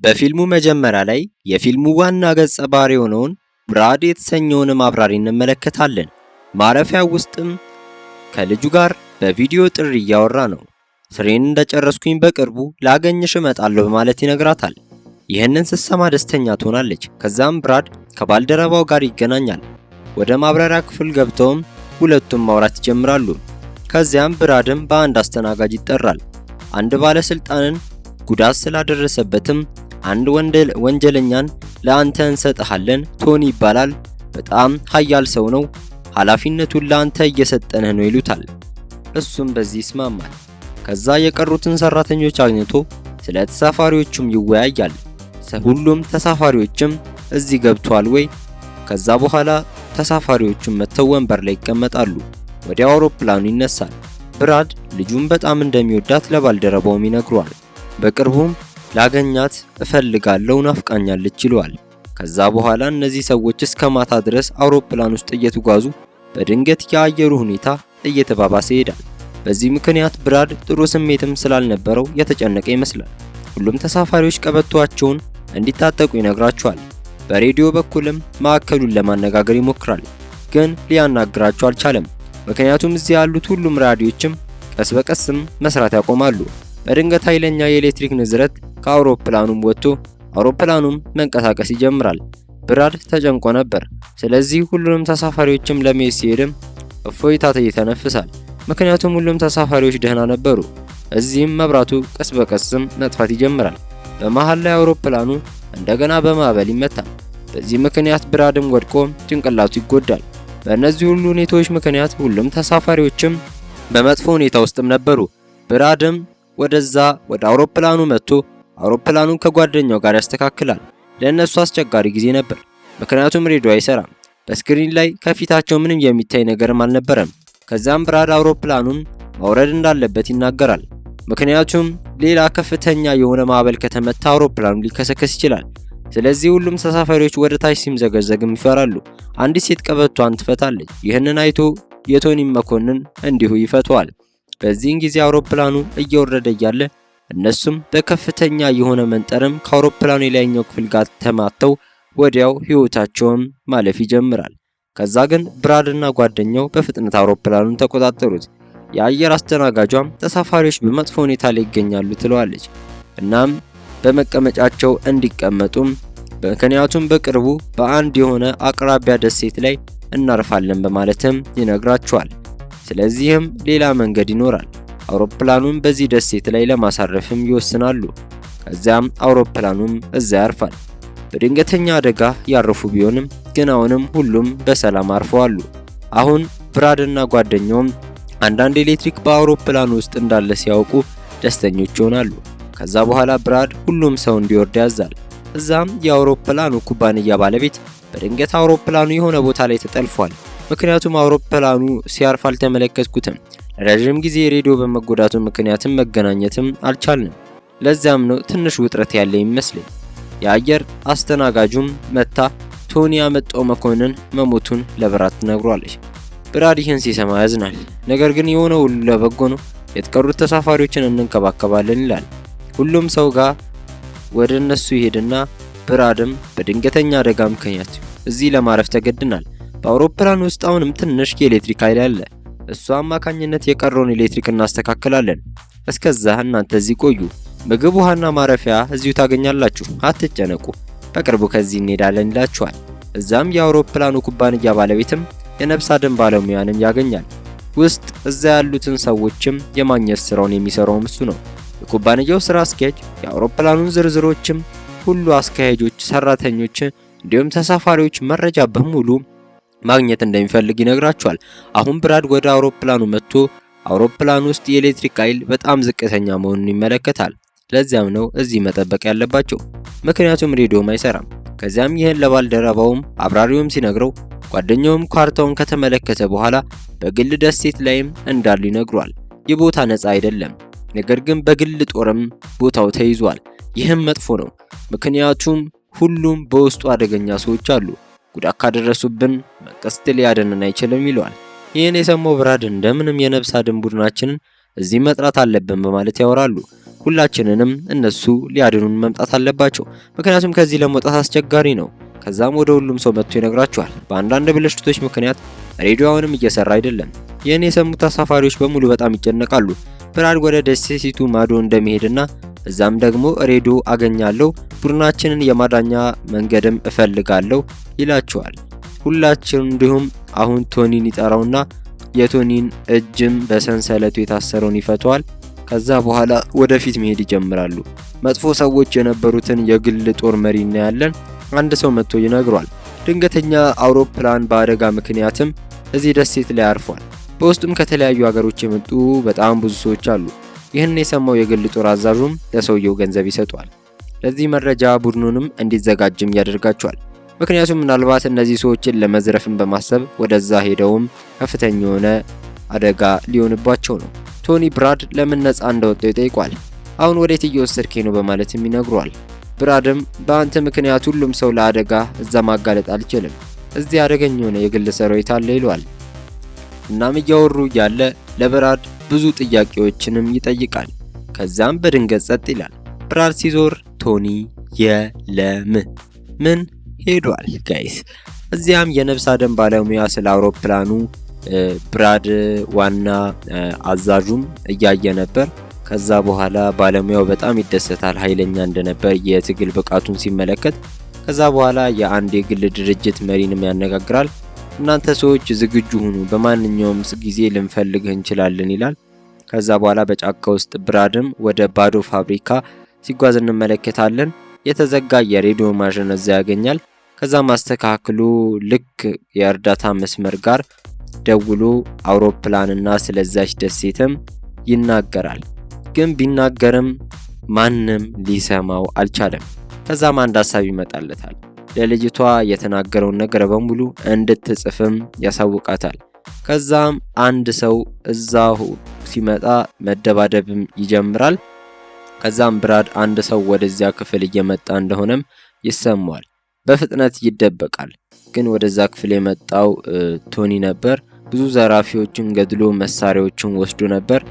በፊልሙ መጀመሪያ ላይ የፊልሙ ዋና ገጸ ባህሪ የሆነውን ብራድ የተሰኘውንም አብራሪ እንመለከታለን። ማረፊያው ውስጥም ከልጁ ጋር በቪዲዮ ጥሪ እያወራ ነው። ስራዬን እንደጨረስኩኝ በቅርቡ ላገኝሽ እመጣለሁ በማለት ይነግራታል። ይህንን ስትሰማ ደስተኛ ትሆናለች። ከዛም ብራድ ከባልደረባው ጋር ይገናኛል። ወደ ማብረሪያ ክፍል ገብተውም ሁለቱም ማውራት ይጀምራሉ። ከዚያም ብራድም በአንድ አስተናጋጅ ይጠራል። አንድ ባለስልጣንን ጉዳት ስላደረሰበትም አንድ ወንጀለኛን ለአንተ እንሰጥሃለን፣ ቶኒ ይባላል፣ በጣም ሀያል ሰው ነው፣ ኃላፊነቱን ለአንተ እየሰጠንህ ነው ይሉታል። እሱም በዚህ ይስማማል። ከዛ የቀሩትን ሰራተኞች አግኝቶ ስለ ተሳፋሪዎቹም ይወያያል። ሁሉም ተሳፋሪዎችም እዚህ ገብቷል ወይ? ከዛ በኋላ ተሳፋሪዎቹም መጥተው ወንበር ላይ ይቀመጣሉ። ወዲያው አውሮፕላኑ ይነሳል። ብራድ ልጁን በጣም እንደሚወዳት ለባልደረባውም ይነግረዋል። በቅርቡም ላገኛት እፈልጋለሁ፣ ናፍቃኛለች ይለዋል። ከዛ በኋላ እነዚህ ሰዎች እስከ ማታ ድረስ አውሮፕላን ውስጥ እየተጓዙ በድንገት የአየሩ ሁኔታ እየተባባሰ ይሄዳል። በዚህ ምክንያት ብራድ ጥሩ ስሜትም ስላልነበረው የተጨነቀ ይመስላል። ሁሉም ተሳፋሪዎች ቀበቶአቸውን እንዲታጠቁ ይነግራቸዋል። በሬዲዮ በኩልም ማዕከሉን ለማነጋገር ይሞክራል፣ ግን ሊያናግራቸው አልቻለም። ምክንያቱም እዚህ ያሉት ሁሉም ራዲዮችም ቀስ በቀስም መስራት ያቆማሉ። በድንገት ኃይለኛ የኤሌክትሪክ ንዝረት ከአውሮፕላኑም ወጥቶ አውሮፕላኑም መንቀሳቀስ ይጀምራል። ብራድ ተጨንቆ ነበር። ስለዚህ ሁሉንም ተሳፋሪዎችም ለመሄድ ሲሄድም እፎይታ ይተነፍሳል። ምክንያቱም ሁሉም ተሳፋሪዎች ደህና ነበሩ። እዚህም መብራቱ ቀስ በቀስም መጥፋት ይጀምራል። በመሃል ላይ አውሮፕላኑ እንደገና በማዕበል ይመታል። በዚህ ምክንያት ብራድም ወድቆ ጭንቅላቱ ይጎዳል። በእነዚህ ሁሉ ሁኔታዎች ምክንያት ሁሉም ተሳፋሪዎችም በመጥፎ ሁኔታ ውስጥም ነበሩ። ብራድም ወደዛ ወደ አውሮፕላኑ መጥቶ አውሮፕላኑን ከጓደኛው ጋር ያስተካክላል። ለእነሱ አስቸጋሪ ጊዜ ነበር፣ ምክንያቱም ሬዲዮ አይሰራም። በ screen ላይ ከፊታቸው ምንም የሚታይ ነገርም አልነበረም። ከዛም ብራድ አውሮፕላኑን ማውረድ እንዳለበት ይናገራል። ምክንያቱም ሌላ ከፍተኛ የሆነ ማዕበል ከተመታ አውሮፕላኑ ሊከሰከስ ይችላል። ስለዚህ ሁሉም ተሳፋሪዎች ወደ ታች ሲምዘገዘግም ይፈራሉ። አንዲት ሴት ቀበቷን ትፈታለች። ይህንን አይቶ የቶኒ መኮንን እንዲሁ ይፈተዋል። በዚህን ጊዜ አውሮፕላኑ እየወረደ እያለ እነሱም በከፍተኛ የሆነ መንጠርም ከአውሮፕላኑ የላይኛው ክፍል ጋር ተማተው ወዲያው ህይወታቸውን ማለፍ ይጀምራል። ከዛ ግን ብራድና ጓደኛው በፍጥነት አውሮፕላኑን ተቆጣጠሩት። የአየር አስተናጋጇም ተሳፋሪዎች በመጥፎ ሁኔታ ላይ ይገኛሉ ትለዋለች። እናም በመቀመጫቸው እንዲቀመጡም ምክንያቱም በቅርቡ በአንድ የሆነ አቅራቢያ ደሴት ላይ እናርፋለን በማለትም ይነግራቸዋል። ስለዚህም ሌላ መንገድ ይኖራል። አውሮፕላኑን በዚህ ደሴት ላይ ለማሳረፍም ይወስናሉ። ከዚያም አውሮፕላኑም እዛ ያርፋል። በድንገተኛ አደጋ ያረፉ ቢሆንም ግን አሁንም ሁሉም በሰላም አርፈዋሉ። አሁን ብራድና ጓደኛውም አንዳንድ ኤሌክትሪክ በአውሮፕላኑ ውስጥ እንዳለ ሲያውቁ ደስተኞች ይሆናሉ። ከዛ በኋላ ብራድ ሁሉም ሰው እንዲወርድ ያዛል። እዛም የአውሮፕላኑ ኩባንያ ባለቤት በድንገት አውሮፕላኑ የሆነ ቦታ ላይ ተጠልፏል፣ ምክንያቱም አውሮፕላኑ ሲያርፍ አልተመለከትኩትም፣ ለረዥም ጊዜ ሬዲዮ በመጎዳቱ ምክንያትም መገናኘትም አልቻልንም። ለዚያም ነው ትንሽ ውጥረት ያለ ይመስለኝ። የአየር አስተናጋጁም መታ ቶኒ ያመጣው መኮንን መሞቱን ለብራድ ትነግሯለች። ብራድ ይህን ሲሰማ ያዝናል። ነገር ግን የሆነው ሁሉ ለበጎ ነው፣ የተቀሩት ተሳፋሪዎችን እንንከባከባለን ይላል። ሁሉም ሰው ጋር ወደ እነሱ ይሄድና ብራድም በድንገተኛ አደጋ ምክንያት እዚህ ለማረፍ ተገድናል። በአውሮፕላን ውስጥ አሁንም ትንሽ የኤሌክትሪክ ኃይል አለ። እሱ አማካኝነት የቀረውን ኤሌክትሪክ እናስተካክላለን። እስከዛ እናንተ እዚህ ቆዩ። ምግብ፣ ውሃና ማረፊያ እዚሁ ታገኛላችሁ። አትጨነቁ፣ በቅርቡ ከዚህ እንሄዳለን ይላችኋል። እዛም የአውሮፕላኑ ኩባንያ ባለቤትም የነፍስ አድን ባለሙያንም ያገኛል። ውስጥ እዛ ያሉትን ሰዎችም የማግኘት ስራውን የሚሰራውም እሱ ነው። የኩባንያው ስራ አስኪያጅ የአውሮፕላኑን ዝርዝሮችም ሁሉ አስኪያጆች፣ ሰራተኞች እንዲሁም ተሳፋሪዎች መረጃ በሙሉ ማግኘት እንደሚፈልግ ይነግራቸዋል። አሁን ብራድ ወደ አውሮፕላኑ መጥቶ አውሮፕላኑ ውስጥ የኤሌክትሪክ ኃይል በጣም ዝቅተኛ መሆኑን ይመለከታል። ለዚያም ነው እዚህ መጠበቅ ያለባቸው፣ ምክንያቱም ሬዲዮም አይሰራም። ከዚያም ይህን ለባልደረባውም አብራሪውም ሲነግረው ጓደኛውም ካርታውን ከተመለከተ በኋላ በግል ደሴት ላይም እንዳሉ ይነግሯል። ይህ ቦታ ነፃ አይደለም፣ ነገር ግን በግል ጦርም ቦታው ተይዟል። ይህም መጥፎ ነው፣ ምክንያቱም ሁሉም በውስጡ አደገኛ ሰዎች አሉ። ጉዳት ካደረሱብን መንግስት ሊያድነን አይችልም ይለዋል። ይህን የሰማው ብራድ እንደምንም የነፍስ አድን ቡድናችንን እዚህ መጥራት አለብን በማለት ያወራሉ። ሁላችንንም እነሱ ሊያድኑን መምጣት አለባቸው፣ ምክንያቱም ከዚህ ለመውጣት አስቸጋሪ ነው። ከዛም ወደ ሁሉም ሰው መጥቶ ይነግራቸዋል። በአንዳንድ ብልሽቶች ምክንያት ሬዲዮ አሁንም እየሰራ አይደለም። ይህን የሰሙት ተሳፋሪዎች በሙሉ በጣም ይጨነቃሉ። ብራድ ወደ ደሴቲቱ ማዶ እንደሚሄድና እዛም ደግሞ ሬዲዮ አገኛለሁ፣ ቡድናችንን የማዳኛ መንገድም እፈልጋለሁ ይላቸዋል። ሁላችን እንዲሁም አሁን ቶኒን ይጠራውና የቶኒን እጅም በሰንሰለቱ የታሰረውን ይፈተዋል። ከዛ በኋላ ወደፊት መሄድ ይጀምራሉ። መጥፎ ሰዎች የነበሩትን የግል ጦር መሪ እናያለን። አንድ ሰው መጥቶ ይነግሯል። ድንገተኛ አውሮፕላን በአደጋ ምክንያትም እዚህ ደሴት ላይ አርፏል። በውስጡም ከተለያዩ ሀገሮች የመጡ በጣም ብዙ ሰዎች አሉ። ይህን የሰማው የግል ጦር አዛዡም ለሰውየው ገንዘብ ይሰጧል። ለዚህ መረጃ ቡድኑንም እንዲዘጋጅም ያደርጋቸዋል። ምክንያቱም ምናልባት እነዚህ ሰዎችን ለመዝረፍም በማሰብ ወደዛ ሄደውም ከፍተኛ የሆነ አደጋ ሊሆንባቸው ነው። ቶኒ ብራድ ለምን ነፃ እንደወጣው ይጠይቋል። አሁን ወዴት እየወሰድከኝ ነው በማለትም ይነግሯል። ብራድም በአንተ ምክንያት ሁሉም ሰው ለአደጋ እዛ ማጋለጥ አልችልም፣ እዚህ አደገኛ የሆነ የግል ሰራዊት አለ ይለዋል። እናም እያወሩ እያለ ለብራድ ብዙ ጥያቄዎችንም ይጠይቃል። ከዛም በድንገት ጸጥ ይላል። ብራድ ሲዞር ቶኒ የለም፣ ምን ሄዷል guys። እዚያም የነፍስ አድን ባለሙያ ስለ አውሮፕላኑ ብራድ ዋና አዛዡም እያየ ነበር። ከዛ በኋላ ባለሙያው በጣም ይደሰታል፣ ኃይለኛ እንደነበር የትግል ብቃቱን ሲመለከት። ከዛ በኋላ የአንድ የግል ድርጅት መሪንም ያነጋግራል። እናንተ ሰዎች ዝግጁ ሁኑ፣ በማንኛውም ጊዜ ልንፈልግህ እንችላለን ይላል። ከዛ በኋላ በጫካ ውስጥ ብራድም ወደ ባዶ ፋብሪካ ሲጓዝ እንመለከታለን። የተዘጋ የሬዲዮ ማሽን እዛ ያገኛል። ከዛ ማስተካክሎ ልክ የእርዳታ መስመር ጋር ደውሎ አውሮፕላንና ስለዛች ደሴትም ይናገራል። ግን ቢናገርም ማንም ሊሰማው አልቻለም። ከዛም አንድ ሀሳብ ይመጣለታል። ለልጅቷ የተናገረውን ነገር በሙሉ እንድትጽፍም ያሳውቃታል። ከዛም አንድ ሰው እዛው ሲመጣ መደባደብም ይጀምራል። ከዛም ብራድ አንድ ሰው ወደዚያ ክፍል እየመጣ እንደሆነም ይሰማዋል። በፍጥነት ይደበቃል። ግን ወደዛ ክፍል የመጣው ቶኒ ነበር። ብዙ ዘራፊዎችን ገድሎ መሳሪያዎችን ወስዶ ነበር።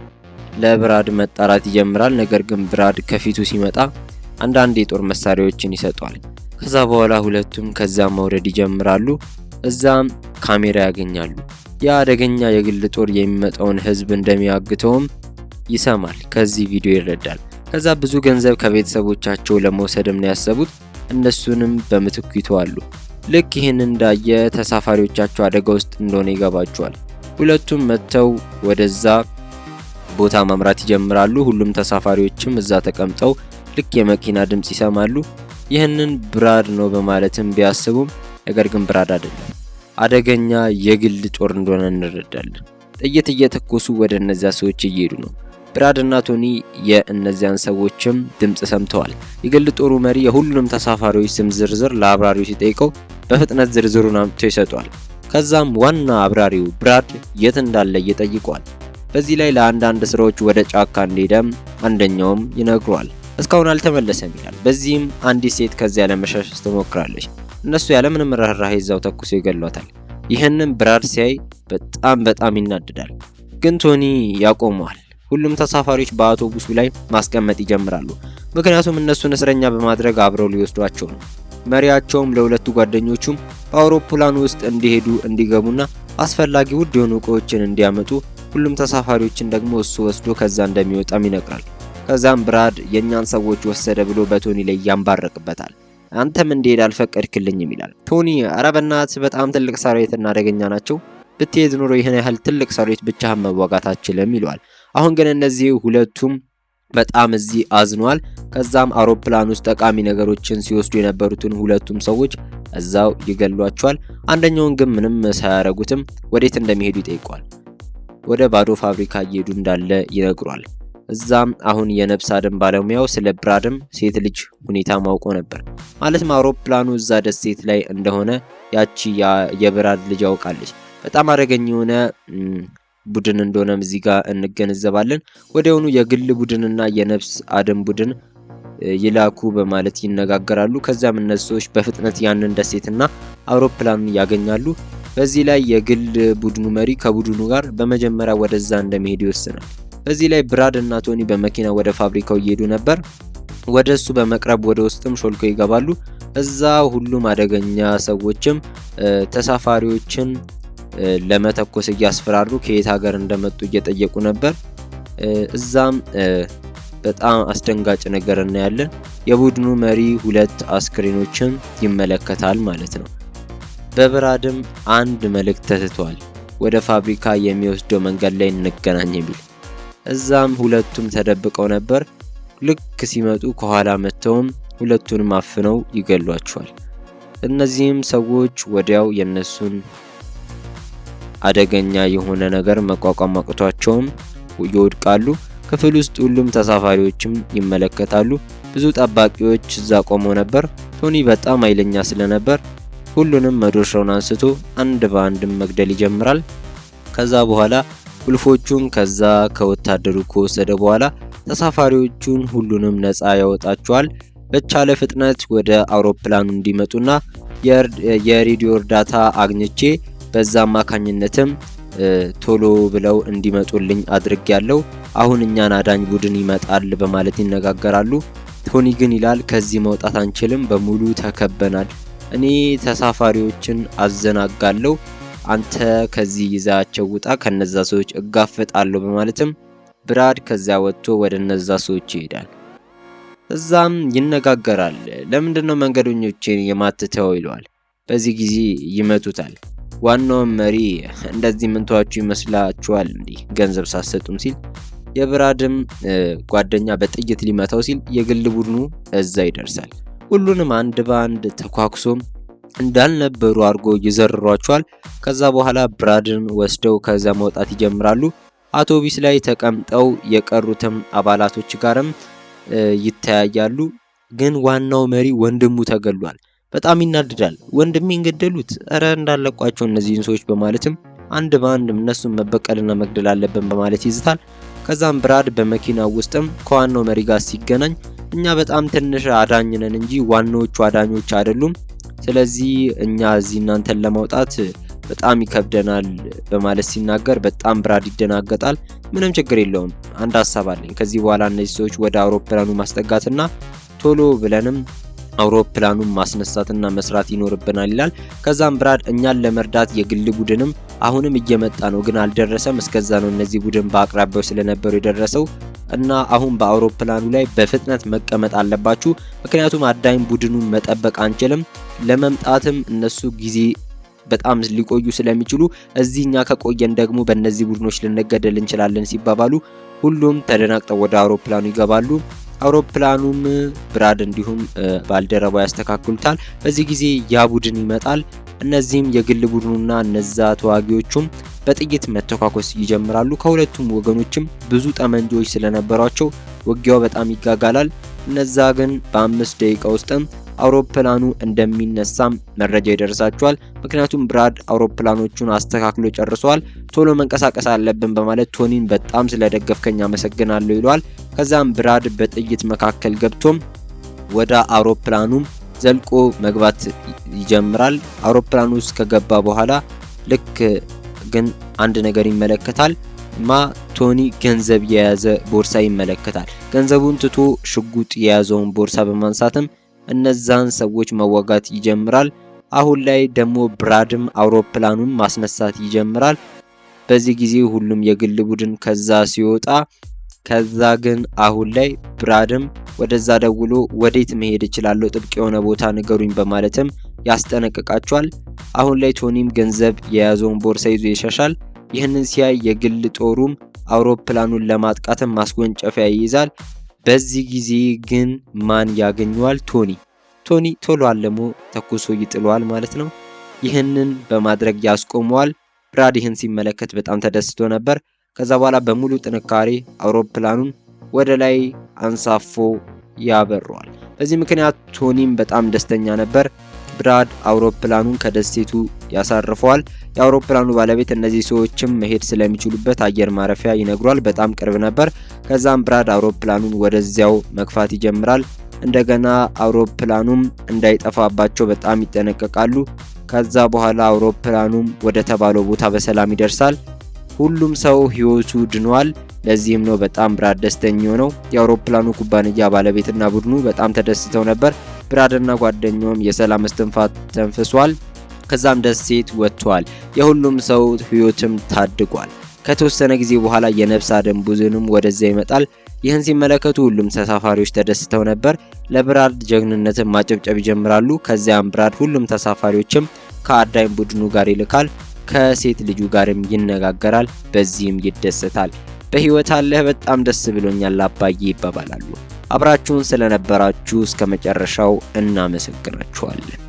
ለብራድ መጣራት ይጀምራል። ነገር ግን ብራድ ከፊቱ ሲመጣ አንዳንድ የጦር መሳሪያዎችን ይሰጧል። ከዛ በኋላ ሁለቱም ከዛ መውረድ ይጀምራሉ። እዛም ካሜራ ያገኛሉ። ያ አደገኛ የግል ጦር የሚመጣውን ህዝብ እንደሚያግተውም ይሰማል። ከዚህ ቪዲዮ ይረዳል። ከዛ ብዙ ገንዘብ ከቤተሰቦቻቸው ለመውሰድም ነው ያሰቡት። እነሱንም በምትኩ ይተዋሉ። ልክ ይህን እንዳየ ተሳፋሪዎቻቸው አደጋ ውስጥ እንደሆነ ይገባቸዋል። ሁለቱም መጥተው ወደዛ ቦታ ማምራት ይጀምራሉ። ሁሉም ተሳፋሪዎችም እዛ ተቀምጠው ልክ የመኪና ድምፅ ይሰማሉ። ይህንን ብራድ ነው በማለትም ቢያስቡም ነገር ግን ብራድ አይደለም፣ አደገኛ የግል ጦር እንደሆነ እንረዳለን። ጥይት እየተኮሱ ወደ እነዚያ ሰዎች እየሄዱ ነው። ብራድ እና ቶኒ የእነዚያን ሰዎችም ድምፅ ሰምተዋል። የግል ጦሩ መሪ የሁሉንም ተሳፋሪዎች ስም ዝርዝር ለአብራሪው ሲጠይቀው በፍጥነት ዝርዝሩን አምጥቶ ይሰጧል። ከዛም ዋና አብራሪው ብራድ የት እንዳለ ይጠይቀዋል። በዚህ ላይ ለአንዳንድ ስራዎች ወደ ጫካ እንደሄደም አንደኛውም ይነግሯል። እስካሁን አልተመለሰም ይላል። በዚህም አንዲት ሴት ከዚያ ለመሸሽ ትሞክራለች። እነሱ ያለምንም ርህራሄ እዛው ተኩሰው ይገሏታል። ይህንም ብራድ ሲያይ በጣም በጣም ይናደዳል። ግን ቶኒ ያቆመዋል። ሁሉም ተሳፋሪዎች በአውቶቡሱ ላይ ማስቀመጥ ይጀምራሉ። ምክንያቱም እነሱን እስረኛ በማድረግ አብረው ሊወስዷቸው ነው። መሪያቸውም ለሁለቱ ጓደኞቹም በአውሮፕላኑ ውስጥ እንዲሄዱ እንዲገቡና አስፈላጊ ውድ የሆኑ እቃዎችን እንዲያመጡ ሁሉም ተሳፋሪዎችን ደግሞ እሱ ወስዶ ከዛ እንደሚወጣም ይነግራል። ከዛም ብራድ የእኛን ሰዎች ወሰደ ብሎ በቶኒ ላይ ያንባረቅበታል። አንተም እንዲሄድ አልፈቀድክልኝም ይላል። ቶኒ ኧረ በእናትህ በጣም ትልቅ ሰራዊትና አደገኛ ናቸው፣ ብትሄድ ኖሮ ይህን ያህል ትልቅ ሰራዊት ብቻህን መዋጋት አትችልም ይለዋል። አሁን ግን እነዚህ ሁለቱም በጣም እዚህ አዝኗል። ከዛም አውሮፕላን ውስጥ ጠቃሚ ነገሮችን ሲወስዱ የነበሩትን ሁለቱም ሰዎች እዛው ይገሏቸዋል። አንደኛውን ግን ምንም ሳያረጉትም ወዴት እንደሚሄዱ ይጠይቋል። ወደ ባዶ ፋብሪካ እየሄዱ እንዳለ ይነግሯል። እዛም አሁን የነፍስ አድን ባለሙያው ስለ ብራድም ሴት ልጅ ሁኔታ ማውቆ ነበር። ማለትም አውሮፕላኑ እዛ ደሴት ላይ እንደሆነ ያቺ የብራድ ልጅ ያውቃለች። በጣም አደገኛ የሆነ ቡድን እንደሆነም እዚህ ጋር እንገነዘባለን። ወዲያውኑ የግል ቡድንና የነፍስ አድን ቡድን ይላኩ በማለት ይነጋገራሉ። ከዚያም እነዚህ ሰዎች በፍጥነት ያንን ደሴትና አውሮፕላኑን ያገኛሉ። በዚህ ላይ የግል ቡድኑ መሪ ከቡድኑ ጋር በመጀመሪያ ወደዛ እንደሚሄድ ይወስናል። በዚህ ላይ ብራድ እና ቶኒ በመኪና ወደ ፋብሪካው እየሄዱ ነበር። ወደ እሱ በመቅረብ ወደ ውስጥም ሾልከው ይገባሉ። እዛ ሁሉም አደገኛ ሰዎችም ተሳፋሪዎችን ለመተኮስ እያስፈራሩ ከየት ሀገር እንደመጡ እየጠየቁ ነበር። እዛም በጣም አስደንጋጭ ነገር እናያለን። የቡድኑ መሪ ሁለት አስክሬኖችን ይመለከታል ማለት ነው። በብራድም አንድ መልእክት ተትቷል። ወደ ፋብሪካ የሚወስደው መንገድ ላይ እንገናኝ የሚል። እዛም ሁለቱም ተደብቀው ነበር። ልክ ሲመጡ ከኋላ መጥተውም ሁለቱንም አፍነው ይገሏቸዋል። እነዚህም ሰዎች ወዲያው የነሱን አደገኛ የሆነ ነገር መቋቋም አቅቷቸውም ይወድቃሉ። ክፍል ውስጥ ሁሉም ተሳፋሪዎችም ይመለከታሉ። ብዙ ጠባቂዎች እዛ ቆመው ነበር። ቶኒ በጣም ኃይለኛ ስለነበር ሁሉንም መዶሻውን አንስቶ አንድ በአንድም መግደል ይጀምራል። ከዛ በኋላ ቁልፎቹን ከዛ ከወታደሩ ከወሰደ በኋላ ተሳፋሪዎቹን ሁሉንም ነፃ ያወጣቸዋል። በቻለ ፍጥነት ወደ አውሮፕላኑ እንዲመጡና የሬዲዮ እርዳታ አግኝቼ በዛ አማካኝነትም ቶሎ ብለው እንዲመጡልኝ አድርጌያለሁ። አሁን እኛን አዳኝ ቡድን ይመጣል በማለት ይነጋገራሉ። ቶኒ ግን ይላል ከዚህ መውጣት አንችልም፣ በሙሉ ተከበናል። እኔ ተሳፋሪዎችን አዘናጋለሁ፣ አንተ ከዚህ ይዛቸው ውጣ፣ ከነዛ ሰዎች እጋፈጣለሁ በማለትም ብራድ ከዚያ ወጥቶ ወደ እነዛ ሰዎች ይሄዳል። እዛም ይነጋገራል። ለምንድነው መንገደኞቼን የማትተው ይለዋል። በዚህ ጊዜ ይመቱታል። ዋናውን መሪ እንደዚህ ምንተዋችሁ ይመስላችኋል እንዲህ ገንዘብ ሳሰጡም ሲል የብራድም ጓደኛ በጥይት ሊመታው ሲል የግል ቡድኑ እዛ ይደርሳል። ሁሉንም አንድ በአንድ ተኳኩሶም እንዳልነበሩ አድርጎ ይዘርሯቸዋል። ከዛ በኋላ ብራድን ወስደው ከዛ መውጣት ይጀምራሉ። አውቶቢስ ላይ ተቀምጠው የቀሩትም አባላቶች ጋርም ይተያያሉ። ግን ዋናው መሪ ወንድሙ ተገሏል። በጣም ይናደዳል። ወንድሜን ገደሉት፣ እረ እንዳለቋቸው እነዚህን ሰዎች በማለትም አንድ በአንድ እነሱን መበቀልና መግደል አለብን በማለት ይዝታል። ከዛም ብራድ በመኪናው ውስጥም ከዋናው መሪ ጋር ሲገናኝ እኛ በጣም ትንሽ አዳኝ ነን እንጂ ዋናዎቹ አዳኞች አይደሉም። ስለዚህ እኛ እዚህ እናንተን ለማውጣት በጣም ይከብደናል በማለት ሲናገር በጣም ብራድ ይደናገጣል። ምንም ችግር የለውም፣ አንድ ሀሳብ አለኝ። ከዚህ በኋላ እነዚህ ሰዎች ወደ አውሮፕላኑ ማስጠጋትና ቶሎ ብለንም አውሮፕላኑን ማስነሳትና መስራት ይኖርብናል ይላል። ከዛም ብራድ እኛን ለመርዳት የግል ቡድንም አሁንም እየመጣ ነው፣ ግን አልደረሰም። እስከዛ ነው እነዚህ ቡድን በአቅራቢያው ስለነበሩ የደረሰው እና አሁን በአውሮፕላኑ ላይ በፍጥነት መቀመጥ አለባችሁ፣ ምክንያቱም አዳኝ ቡድኑን መጠበቅ አንችልም። ለመምጣትም እነሱ ጊዜ በጣም ሊቆዩ ስለሚችሉ እዚህ እኛ ከቆየን ደግሞ በእነዚህ ቡድኖች ልንገደል እንችላለን ሲባባሉ ሁሉም ተደናግጠው ወደ አውሮፕላኑ ይገባሉ። አውሮፕላኑም ብራድ እንዲሁም ባልደረባው ያስተካክሉታል። በዚህ ጊዜ ያ ቡድን ይመጣል። እነዚህም የግል ቡድኑና እነዛ ተዋጊዎቹም በጥይት መተኳኮስ ይጀምራሉ። ከሁለቱም ወገኖችም ብዙ ጠመንጃዎች ስለነበሯቸው ውጊያው በጣም ይጋጋላል። እነዛ ግን በ5 ደቂቃ ውስጥም አውሮፕላኑ እንደሚነሳም መረጃ ይደርሳቸዋል። ምክንያቱም ብራድ አውሮፕላኖቹን አስተካክሎ ጨርሷል። ቶሎ መንቀሳቀስ አለብን በማለት ቶኒን በጣም ስለደገፍከኝ አመሰግናለሁ ይለዋል። ከዛም ብራድ በጥይት መካከል ገብቶም ወደ አውሮፕላኑም ዘልቆ መግባት ይጀምራል። አውሮፕላኑ ውስጥ ከገባ በኋላ ልክ ግን አንድ ነገር ይመለከታል። ቶኒ ገንዘብ የያዘ ቦርሳ ይመለከታል። ገንዘቡን ትቶ ሽጉጥ የያዘውን ቦርሳ በማንሳትም እነዛን ሰዎች መዋጋት ይጀምራል። አሁን ላይ ደግሞ ብራድም አውሮፕላኑን ማስነሳት ይጀምራል። በዚህ ጊዜ ሁሉም የግል ቡድን ከዛ ሲወጣ፣ ከዛ ግን አሁን ላይ ብራድም ወደዛ ደውሎ ወዴት መሄድ እችላለሁ፣ ጥብቅ የሆነ ቦታ ንገሩኝ በማለትም ያስጠነቅቃቸዋል። አሁን ላይ ቶኒም ገንዘብ የያዘውን ቦርሳ ይዞ ይሸሻል። ይህንን ሲያይ የግል ጦሩም አውሮፕላኑን ለማጥቃትም ማስወንጨፊያ ይይዛል። በዚህ ጊዜ ግን ማን ያገኘዋል? ቶኒ ቶሎ አልሞ ተኩሶ ይጥለዋል ማለት ነው። ይህንን በማድረግ ያስቆመዋል። ብራድ ይህን ሲመለከት በጣም ተደስቶ ነበር። ከዛ በኋላ በሙሉ ጥንካሬ አውሮፕላኑን ወደ ላይ አንሳፎ ያበረዋል። በዚህ ምክንያት ቶኒም በጣም ደስተኛ ነበር። ብራድ አውሮፕላኑን ከደሴቱ ያሳርፈዋል። የአውሮፕላኑ ባለቤት እነዚህ ሰዎችም መሄድ ስለሚችሉበት አየር ማረፊያ ይነግሯል። በጣም ቅርብ ነበር። ከዛም ብራድ አውሮፕላኑን ወደዚያው መግፋት ይጀምራል። እንደገና አውሮፕላኑም እንዳይጠፋባቸው በጣም ይጠነቀቃሉ። ከዛ በኋላ አውሮፕላኑም ወደ ተባለው ቦታ በሰላም ይደርሳል። ሁሉም ሰው ህይወቱ ድኗል። ለዚህም ነው በጣም ብራድ ደስተኛ የሆነው። የአውሮፕላኑ ኩባንያ ባለቤትና ቡድኑ በጣም ተደስተው ነበር። ብራድና ጓደኛውም የሰላም እስትንፋስ ተንፍሷል። ከዛም ደሴት ወጥቷል። የሁሉም ሰው ህይወትም ታድጓል። ከተወሰነ ጊዜ በኋላ የነፍስ አድን ቡድንም ወደዚያ ይመጣል። ይህን ሲመለከቱ ሁሉም ተሳፋሪዎች ተደስተው ነበር። ለብራድ ጀግንነትን ማጨብጨብ ይጀምራሉ። ከዚያም ብራድ ሁሉም ተሳፋሪዎችም ከአዳኝ ቡድኑ ጋር ይልካል። ከሴት ልጁ ጋርም ይነጋገራል። በዚህም ይደሰታል። በህይወት አለህ፣ በጣም ደስ ብሎኛል አባዬ ይባባላሉ። አብራችሁን ስለነበራችሁ እስከ መጨረሻው እናመሰግናችኋለን።